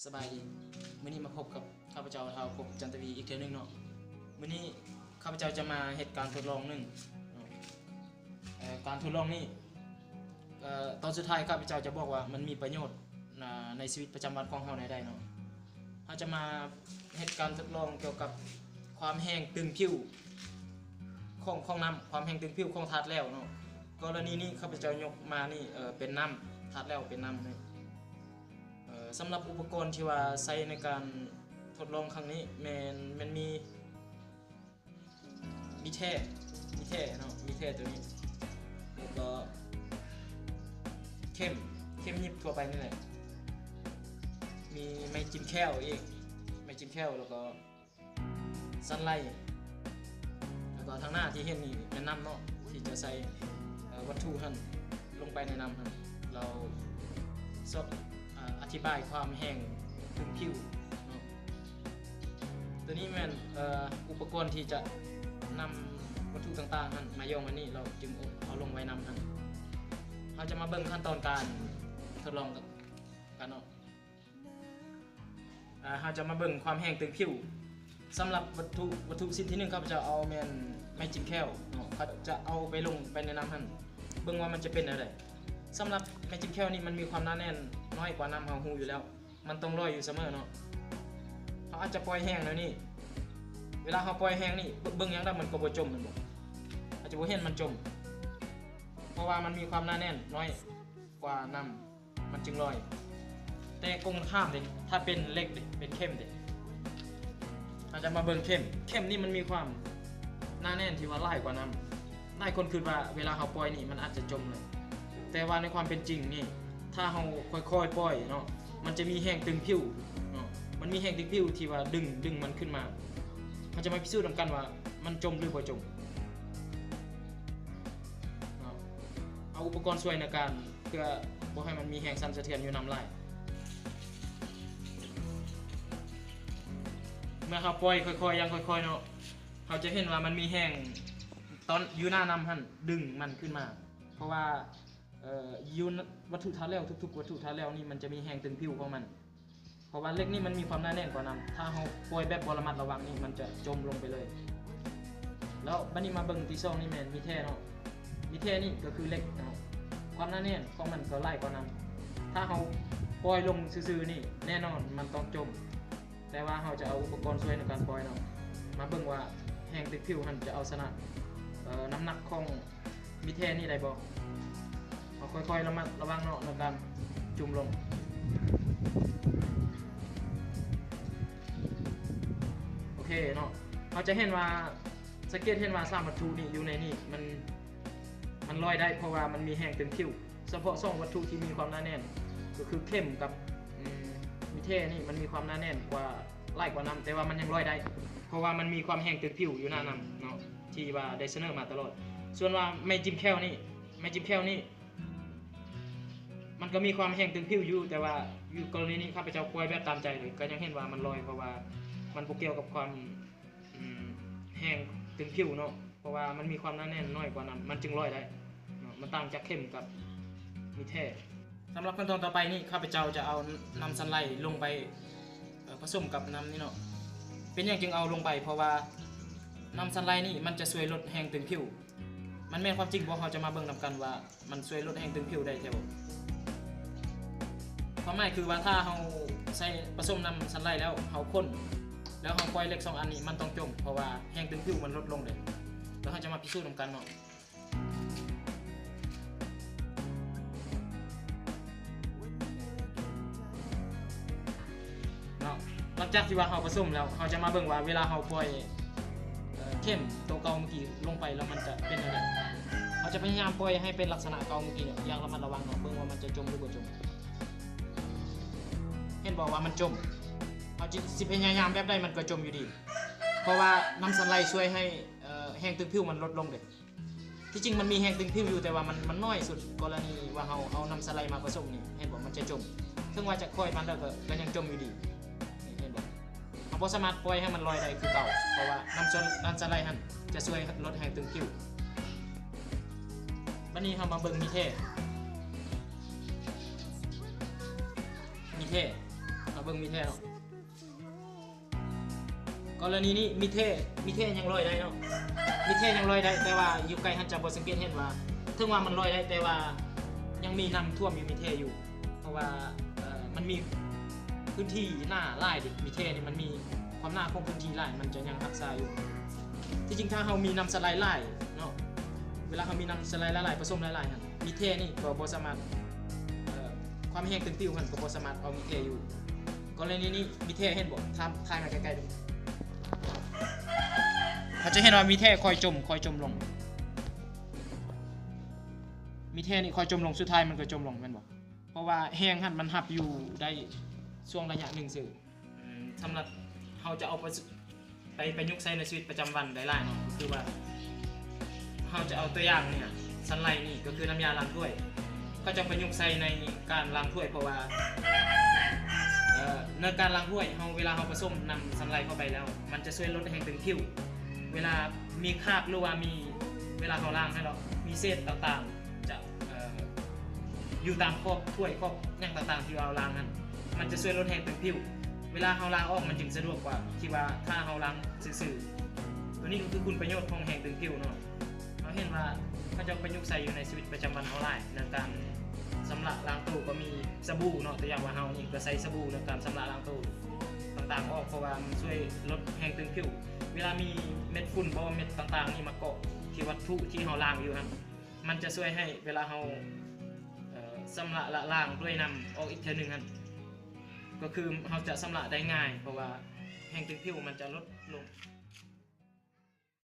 ສະບາຍດີ ມື້ນີ້ມາພົບກັບຂ້າພະເຈົ້າ ທ້າວ ພົບ ຈັນທະວີ ອີກເທື່ອໜຶ່ງເນາະ. ມື້ນີ້ຂ້າພະເຈົ້າຈະມາເຮັດການທົດລອງໜຶ່ງເນາະ. ເອີ ການທົດລອງນີ້ ເອີ ຕອນສຸດທ້າຍຂ້າພະເຈົ້າຈະບອກວ່າມັນມີປະໂຫຍດ ໃນຊີວິດປະຈຳວັນຂອງເຮົາແນວໃດເນາະ. ເຮົາຈະມາເຮັດການທົດລອງກ່ຽວກັບຄວາມແຫ້ງຕຶງຜິວຂອງ ຂອງນ້ຳ, ຄວາມແຫ້ງຕຶງຜິວຂອງທາດແຫຼວເນາະ. ກໍລະນີນີ້ຂ້າພະເຈົ້າຍົກມານີ້ ເອີ ເປັນນ້ຳ, ທາດແຫຼວເປັນນ້ຳນີ້. ເອີ ສຳລັບອຸປະກອນທີ່ວ່າໃຊ້ໃນການທົດລອງຄັ້ງນີ້ແມ່ນ ແມ່ນມີ ມີແທ້ ມີແທ້ເນາະ ມີແທ້ໂຕນີ້ ແລ້ວກໍເຂັມ ເຂັມຫຍິບທົ່ວໄປນີ້ແຫຼະ ມີໄມ້ຈິ້ມແຂ້ວອີກ ໄມ້ຈິ້ມແຂ້ວ ແລ້ວກໍສັນໄຫຼ ແລ້ວກໍທາງໜ້າທີ່ເຫັນນີ້ແມ່ນນ້ຳເນາະ ທີ່ຈະໃສ່ ເອີ ວັດຖຸຫັ້ນລົງໄປໃນນ້ຳຫັ້ນ ແລ້ວຊອກ ອາ ອະທິບາຍຄວາມແຫ້ງຕຶງຜິວເນາະ. ໂຕນີ້ແມ່ນ ເອີ ອຸປະກອນທີ່ຈະນຳວັດຖຸຕ່າງໆຫັ້ນມາຢອງໄວ້ນີ້ ແລ້ວຈຶ່ງເອົາລົງໄວ້ນ້ຳຫັ້ນ. ເຮົາຈະມາເບິ່ງຂັ້ນຕອນການທົດລອງກັນເນາະ. ອາ ເຮົາຈະມາເບິ່ງຄວາມແຫ້ງຕຶງຜິວ. ສຳລັບວັດຖຸ ວັດຖຸຊິ້ນທີໜຶ່ງ ຂ້າພະເຈົ້າເອົາແມ່ນໄມ້ຈິ້ມແຂ້ວເນາະ, ຂ້າພະເຈົ້າຈະເອົາໄປລົງໄປໃນນ້ຳຫັ້ນ ເບິ່ງວ່າມັນຈະເປັນແນວໃດ. ສຳລັບໄມ້ຈິ້ມແຂ້ວນີ້ ມັນມີຄວາມໜາແໜ້ນນ້ອຍກວ່ານ້ຳ ເຮົາຮູ້ຢູ່ແລ້ວ ມັນຕ້ອງລອຍຢູ່ສະເໝີເນາະ. ເຮົາອາດຈະປ່ອຍແຫ້ງແນວນີ້ ເວລາເຮົາປ່ອຍແຫ້ງນີ້ ເບິ່ງ ເບິ່ງຫຍັງໃດມັນກໍບໍ່ຈົມແມ່ນບໍ່? ອາດຈະບໍ່ເຫັນມັນຈົມ ເພາະວ່າມັນມີຄວາມໜາແໜ້ນນ້ອຍກວ່ານ້ຳ ມັນຈຶ່ງລອຍ. ແຕ່ກົງກັນຂ້າມເດ ຖ້າເປັນເຫຼັກເດ ເປັນເຂັມເດ ເຮົາຈະມາເບິ່ງເຂັມ. ເຂັມນີ້ມັນມີຄວາມໜາແໜ້ນທີ່ວ່າຫຼາຍກວ່ານ້ຳ. ຫຼາຍຄົນຄິດວ່າເວລາເຮົາປ່ອຍນີ້ມັນອາດຈະຈົມເລີຍ ແຕ່ວ່າໃນຄວາມເປັນຈິງນີ້ ຖ້າເຮົາຄ່ອຍໆປ່ອຍເນາະ ມັນຈະມີແຮງຕຶງຜິວເນາະ, ມັນມີແຮງຕຶງຜິວທີ່ວ່າດຶງ ດຶງມັນຂຶ້ນມາ. ເຮົາຈະມາພິສູດນຳກັນວ່າມັນຈົມຫຼືບໍ່ຈົມເນາະ. ເອົາອຸປະກອນຊ່ວຍໃນການ ເພື່ອບໍ່ໃຫ້ມັນມີແຮງສັ່ນສະເທືອນຢູ່ນ້ຳຫຼາຍ. ເມື່ອເຮົາປ່ອຍຄ່ອຍໆ ຢ່າງຄ່ອຍໆເນາະ ເຮົາຈະເຫັນວ່າມັນມີແຮງຕອນຢູ່ໜ້ານ້ຳຫັ້ນດຶງມັນຂຶ້ນມາ ເພາະວ່າ ເອີ ຢູ່ວັດຖຸທາດແຫຼວ ທຸກໆວັດຖຸທາດແຫຼວນີ້ ມັນຈະມີແຮງຕຶງຜິວຂອງມັນ. ເພາະວ່າເຫຼັກນີ້ມັນມີຄວາມໜາແໜ້ນກວ່ານ້ຳ ຖ້າເຮົາປ່ອຍແບບບໍ່ລະມັດລະວັງນີ້ ມັນຈະຈົມລົງໄປເລີຍ. ແລ້ວບັດນີ້ມາເບິ່ງທີສອງນີ້ແມ່ນມີແທ້ເນາະ, ມີແທ້ນີ້ກໍຄືເຫຼັກເນາະ ຄວາມໜາແໜ້ນຂອງມັນກໍຫຼາຍກວ່ານ້ຳ. ຖ້າເຮົາປ່ອຍລົງຊື່ໆນີ້ ແນ່ນອນມັນຕ້ອງຈົມ. ແຕ່ວ່າເຮົາຈະເອົາອຸປະກອນຊ່ວຍໃນການປ່ອຍເນາະ ມາເບິ່ງວ່າແຮງຕຶງຜິວຫັ້ນຈະເອົາຊະນະ ເອີ ນ້ຳໜັກຂອງມີແທ້ນີ້ໄດ້ບໍ່? ເຮົາຄ່ອຍໆລະມັດລະວັງເນາະ ໃນການຈຸ່ມລົງ. ໂອເຄເນາະ ເຮົາຈະເຫັນວ່າ ສັງເກດເຫັນວ່າສາມວັດຖຸນີ້ຢູ່ໃນນີ້ ມັນ ມັນລອຍໄດ້ ເພາະວ່າມັນມີແຮງຕຶງຜິວ. ສະເພາະສອງວັດຖຸທີ່ມີຄວາມໜາແໜ້ນ ກໍຄືເຂັມກັບ ອືມ ມີແທ້ນີ້ ມັນມີຄວາມໜາແໜ້ນກວ່າ ຫຼາຍກວ່ານ້ຳ ແຕ່ວ່າມັນຍັງລອຍໄດ້ ເພາະວ່າມັນມີຄວາມແຮງຕຶງຜິວຢູ່ໜ້ານ້ຳເນາະ ທີ່ວ່າໄດ້ສະເໜີມາຕະຫຼອດ. ສ່ວນວ່າໄມ້ຈິ້ມແຂ້ວນີ້ ໄມ້ຈິ້ມແຂ້ວນີ້ ມັນກໍມີຄວາມແຮງຕຶງຜິວຢູ່ ແຕ່ວ່າຢູ່ກໍລະນີນີ້ ຂ້າພະເຈົ້າປ່ອຍແບບຕາມໃຈເລີຍ ກໍຍັງເຫັນວ່າມັນລອຍ ເພາະວ່າມັນບໍ່ກ່ຽວກັບຄວາມ ອືມ ແຮງຕຶງຜິວເນາະ ເພາະວ່າມັນມີຄວາມໜາແໜ້ນນ້ອຍກວ່ານ້ຳ ມັນຈຶ່ງລອຍໄດ້ເນາະ. ມັນຕ່າງຈາກເຂັມກັບມີແທ້. ສຳລັບຂັ້ນຕອນຕໍ່ໄປນີ້ ຂ້າພະເຈົ້າຈະເອົານ້ຳສັນໄຫຼລົງໄປ ເອີ ປະສົມກັບນ້ຳນີ້ເນາະ. ເປັນຫຍັງຈຶ່ງເອົາລົງໄປ? ເພາະວ່ານ້ຳສັນໄຫຼນີ້ມັນຈະຊ່ວຍລົດແຮງຕຶງຜິວ. ມັນແມ່ນຄວາມຈິງບໍ່? ເຮົາຈະມາເບິ່ງນຳກັນວ່າ ມັນຊ່ວຍລົດແຮງຕຶງຜິວໄດ້ແທ້ບໍ່? ຄວາມໝາຍຄືວ່າ ຖ້າເຮົາໃສ່ປະສົມນ້ຳສັນໄຫຼແລ້ວ ເຮົາຄົນ ແລ້ວເຮົາປ່ອຍເຫຼັກສອງອັນນີ້ ມັນຕ້ອງຈົມ ເພາະວ່າແຮງຕຶງຜິວມັນລົດລົງເດ້. ແລ້ວເຮົາຈະມາພິສູດນຳກັນເນາະ ເນາະ. ຫຼັງຈາກທີ່ວ່າເຮົາປະສົມແລ້ວ ເຮົາຈະມາເບິ່ງວ່າເວລາເຮົາປ່ອຍ ເອີ ເຂັມໂຕເກົ່າເມື່ອກີ້ລົງໄປແລ້ວມັນຈະເປັນແນວໃດ. ເຮົາຈະພະຍາຍາມປ່ອຍໃຫ້ເປັນລັກສະນະເກົ່າເມື່ອກີ້ເນາະ ຢ່າງລະມັດລະວັງເນາະ ເບິ່ງວ່າມັນຈະຈົມຫຼືບໍ່ຈົມ. ເຫັນບໍ່ວ່າມັນຈົມ? ເຮົາຈະ ຊິພະຍາຍາມແບບໃດມັນກໍຈົມຢູ່ດີ ເພາະວ່ານ້ຳສັນໄຫຼຊ່ວຍໃຫ້ ເອີ ແຮງຕຶງຜິວມັນລົດລົງເດ້. ທີ່ຈິງມັນມີແຮງຕຶງຜິວຢູ່ ແຕ່ວ່າມັນ ມັນໜ້ອຍສຸດ. ກໍລະນີວ່າເຮົາເອົານ້ຳສະໄລມາປະສົມນີ້ ເຫັນບໍ່ ມັນຈະຈົມ. ເຖິງວ່າຈະຄ່ອຍປານໃດກໍ ກໍຍັງຈົມຢູ່ດີ. ນີ້ເຫັນບໍ່? ເຮົາບໍ່ສາມາດປ່ອຍໃຫ້ມັນລອຍໄດ້ຄືເກົ່າ ເພາະວ່ານ້ຳ ນ້ຳສະໄລຫັ້ນຈະຊ່ວຍລົດແຮງຕຶງຜິວ. ບັດນີ້ເຮົາມາເບິ່ງມີແທ້ ມີແທ້. ເບິ່ງມີແທ້ເນາະ. ກໍລະນີນີ້ມີແທ້ ມີແທ້ຍັງລອຍໄດ້ເນາະ ມີແທ້ຍັງລອຍໄດ້ ແຕ່ວ່າຢູ່ໃກ້ຫັ້ນຈະບໍ່ສັງເກດເຫັນວ່າ ເຖິງວ່າມັນລອຍໄດ້ ແຕ່ວ່າຍັງມີນ້ຳຖ້ວມຢູ່ມີແທ້ຢູ່ ເພາະວ່າ ເອີ ມັນມີພື້ນທີ່ໜາຫຼາຍເດ ມີແທ້ນີ້ມັນມີຄວາມໜາຂອງພື້ນທີ່ຫຼາຍ ມັນຈະຍັງຮັກສາຢູ່. ທີ່ຈິງຖ້າເຮົາມີນ້ຳສະໄລຫຼາຍເນາະ ເວລາເຮົາມີນ້ຳສະໄລຫຼາຍໆ ປະສົມຫຼາຍໆຫັ້ນ ມີແທ້ນີ້ກໍບໍ່ສາມາດ ເອີ ຄວາມແຮງຕຶງຜິວຫັ້ນກໍບໍ່ສາມາດເອົາມີແທ້ຢູ່. ກໍລະນີນີ້ມີແທ້ເຫັນບໍ່? ຖາມ ຖ່າຍມາໃກ້ໆດູ. ເຮົາຈະເຫັນວ່າມີແທ້ຄ່ອຍຈົມ ຄ່ອຍຈົມລົງ. ມີແທ້ນີ້ຄ່ອຍຈົມລົງ ສຸດທ້າຍມັນກໍຈົມລົງແມ່ນບໍ່? ເພາະວ່າແຮງຫັ້ນມັນຮັບຢູ່ໄດ້ຊ່ວງໄລຍະໜຶ່ງຊື່. ອືມ ສຳລັບເຮົາຈະເອົາໄປ ໄປປະຍຸກໃຊ້ໃນຊີວິດປະຈຳວັນໄດ້ຫຼາຍເນາະ ກໍຄືວ່າ ເຮົາຈະເອົາຕົວຢ່າງນີ້ ສັນໄລນີ້ ກໍຄືນ້ຳຢາລ້າງຖ້ວຍ ເຂົາຈະປະຍຸກໃຊ້ໃນການລ້າງຖ້ວຍ ເພາະວ່າ ເອີ ໃນການລ້າງຖ້ວຍເຮົາ ເວລາເຮົາປະສົມນ້ຳສັນໄລເຂົ້າໄປແລ້ວ ມັນຈະຊ່ວຍລົດແຮງຕຶງຜິວ ເວລາມີຄາບ ຫຼືວ່າມີ ເວລາເຮົາລ້າງຫັ້ນເນາະ ມີເສດຕ່າງໆ ຈະ ເອີ ຢູ່ຕາມຂອບຖ້ວຍ ຂອບຫຍັງຕ່າງໆ ທີ່ເຮົາລ້າງຫັ້ນ ມັນຈະຊ່ວຍລົດແຮງຕຶງຜິວ ເວລາເຮົາລ້າງອອກມັນຈຶ່ງສະດວກກວ່າທີ່ວ່າຖ້າເຮົາລ້າງຊື່ໆ. ໂຕນີ້ກໍຄືຄຸນປະໂຫຍດຂອງແຮງຕຶງຜິວເນາະ ເຮົາເຫັນວ່າເຂົາເຈົ້າປະຍຸກໃຊ້ຢູ່ໃນຊີວິດປະຈຳວັນເຮົາຫຼາຍ ໃນການຊຳລະລ້າງໂຕກໍມີສະບູເນາະ ຕົວຢ່າງວ່າເຮົານີ້ກໍໃຊ້ສະບູໃນການຊຳລະລ້າງໂຕຕ່າງໆອອກ ເພາະວ່າມັນຊ່ວຍລົດແຮງຕຶງຜິວ ເວລາມີເມັດຝຸ່ນບໍ່ ເມັດຕ່າງໆນີ້ມາເກາະທີ່ວັດຖຸທີ່ເຮົາລ້າງຢູ່ຫັ້ນ ມັນຈະຊ່ວຍໃຫ້ເວລາເຮົາ ເອີ ຊຳລະລະລ້າງດ້ວຍນ້ຳອອກອີກເທື່ອໜຶ່ງຫັ້ນ ກໍຄືເຮົາຈະຊຳລະໄດ້ງ່າຍ ເພາະວ່າແຮງຕຶງຜິວມັນຈະລົດລົງ.